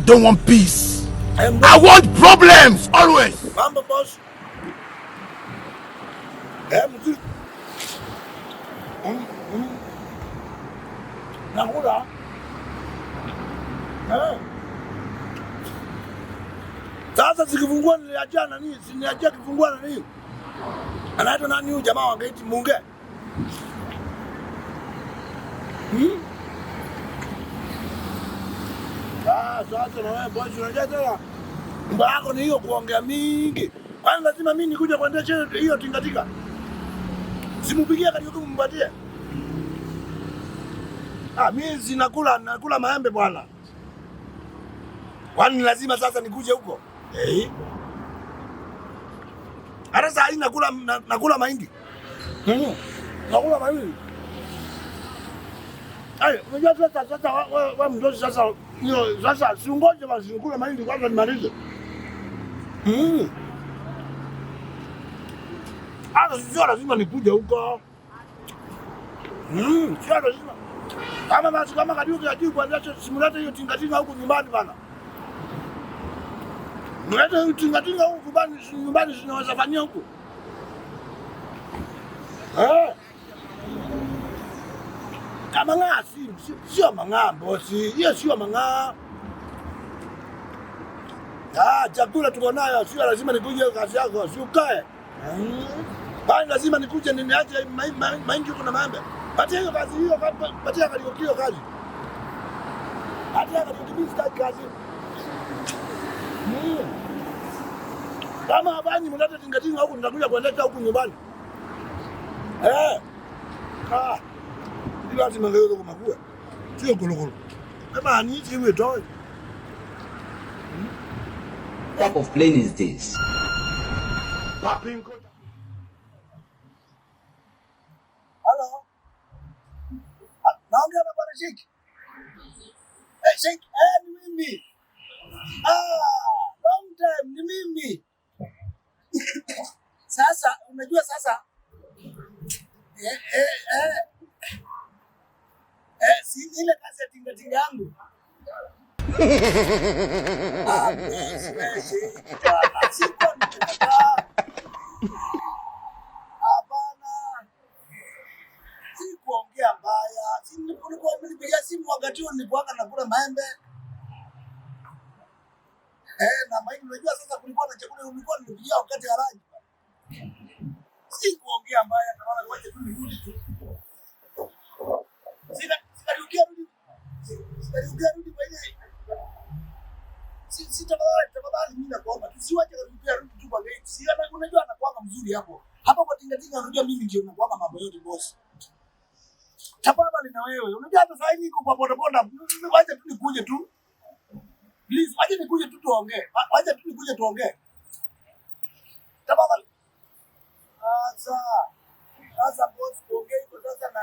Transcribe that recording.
don't want peace. Eh, I mdosi. want problems always. Mambo boss. Eh, mzuri. Nakula. Eh. Sasa sikifungua niliachia nani? Si niliachia kifungua nani? Anaitwa nani huyu jamaa wa gate Munge? Hmm? Ah, sasa na wewe boss unajua tena. Mambo yako ni hiyo kuongea mingi. Kwani lazima mimi nikuje kuendesha hiyo tingatinga? Simupigie Kariuki mpatie. Ah, mimi sinakula nakula maembe bwana. Kwani lazima sasa nikuje huko? Eh. Hata saa hii nakula nakula mahindi. Mm. Nakula mahindi. Ai, unajua sasa wewe mdosi sasa hiyo sasa si ungoje basi nikule mahindi kwanza nimalize. Mm. Hata sio lazima nikuje huko. Mm, sio lazima. Kama basi kama Kariuki hajui kuendesha simulate hiyo tingatinga huku nyumbani bana. Mlete hiyo tingatinga huku nyumbani sinaweza fanyia huku. Eh. Mang'aa sio mang'aa bosi, hiyo sio mang'aa. Ah, chakula tuko nayo, sio lazima nikuje kazi yako, si ukae. Mm. Bali lazima nikuje niache mahindi huko na maembe. Patia hiyo kazi hiyo, patia Kariuki hiyo kazi. Patia Kariuki, mimi sitaki kazi. Mm. Kama hafanyi mlete tingatinga huku nitakuja kuendesha huku nyumbani. Eh. Ah. Ndi lazima leo kwa makua. Sio gologolo. Kama ni chiwe toy. Type of plane is this? Halo. Ah, naongea na bwana Sheikh. Eh, Sheikh, eh, ni mimi. Ah, long time ni mimi. Sasa unajua sasa eh, eh, eh, eh, si ile kazi ya tingatinga yangu. Ah, boss, wewe Sheikh bwana. Sikuwa nimekataa. Hapana. Si kuongea mbaya. Si nilikuwa nilipigia simu wakati huo nilikuwa nakula maembe. Eh, na mahindi unajua sasa kulikuwa na chakula ulikuwa nilipigia wakati wa lunch. Si kuongea mbaya na wala waje tu nirudi tu. Sina sikarudia rudi. Sikarudia rudi kwa ile si tafadhali tafadhali mimi nakuomba tusiwache karudia rudi tu kwa gate. Si unajua anakuanga mzuri hapo. Hapo kwa tingatinga unajua mimi ndio nakuanga mambo yote boss. Tafadhali na wewe. Unajua hata sasa hivi niko kwa bodaboda. Wacha tu nikuje tu. Please, wacha nikuje tu tuongee. Wacha tu nikuje tuongee. Tafadhali. Sasa sasa boss kuongea hivyo sasa na